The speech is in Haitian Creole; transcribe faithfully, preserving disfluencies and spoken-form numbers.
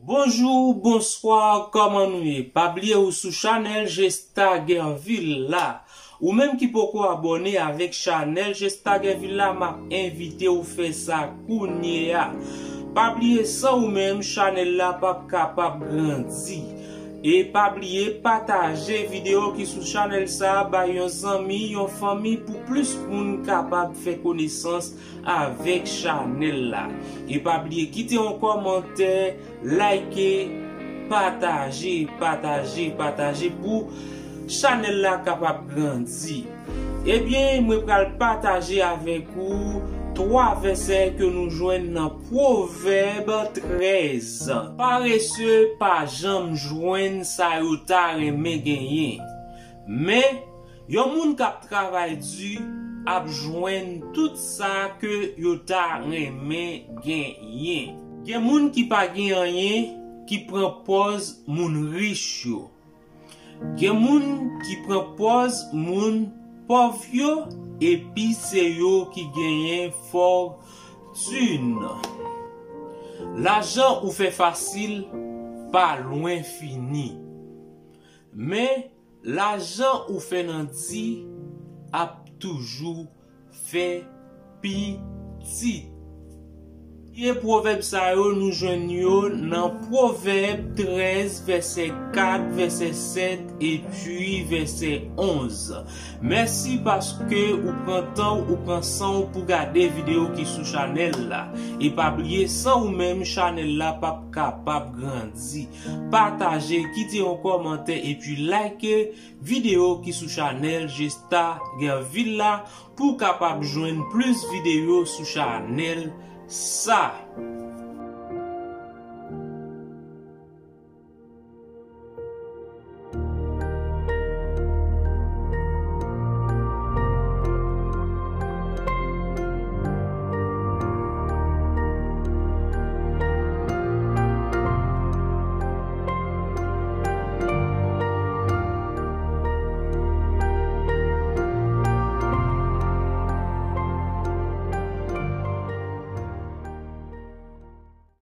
Bonjou, bonswa, kòman nou ye? Pa bliye ou sou chanèl Gesta Guerville la. Ou menm ki poko abòne avèk chanèl Gesta Guerville la, m ap envite w fè sa kounye a. Pa bliye, san ou menm, chanèl la p ap kapab grandi. E pa bliye pataje videyo ki sou chanèl sa a bay yon zanmi, yon fanmi, pou plis moun kapab fè konesans avèk chanèl la. E pa bliye kite yon kòmantè, like, pataje, pataje, pataje pou chanèl la kapab grandi. Ebyen, mwen pral pataje avèk ou twa vèsè ke nou jwenn nan Pwovèb trèz. Parese pa janm jwenn sa yo ta renmen genyen, men yon moun k ap travay di ap jwenn tout sa ke yo ta renmen genyen. Gen moun ki pa gen anyen ki pran pòz moun rich yo. Gen moun ki pran pòz moun pòv yo, epi se yo ki genyen fòtin. Lajan ou fè fasil pa lwen fini. Men, lajan ou fè nan di ap toujou fè pitit. E pwovèb sa yo, nou jwenn yo nan Pwovèb trèz, vèsè kat, vèsè sèt, epi vèsè onz. Mèsi paske ou pran tan w, ou pran san w pou gade videyo ki sou chanèl la. E pa bliye, san ou menm, chanèl la p ap kapab grandi. Pataje, kite yon kòmantè, epi like videyo ki sou chanèl Gesta Guerville la pou w kapab jwenn plis videyo sou chanèl sa.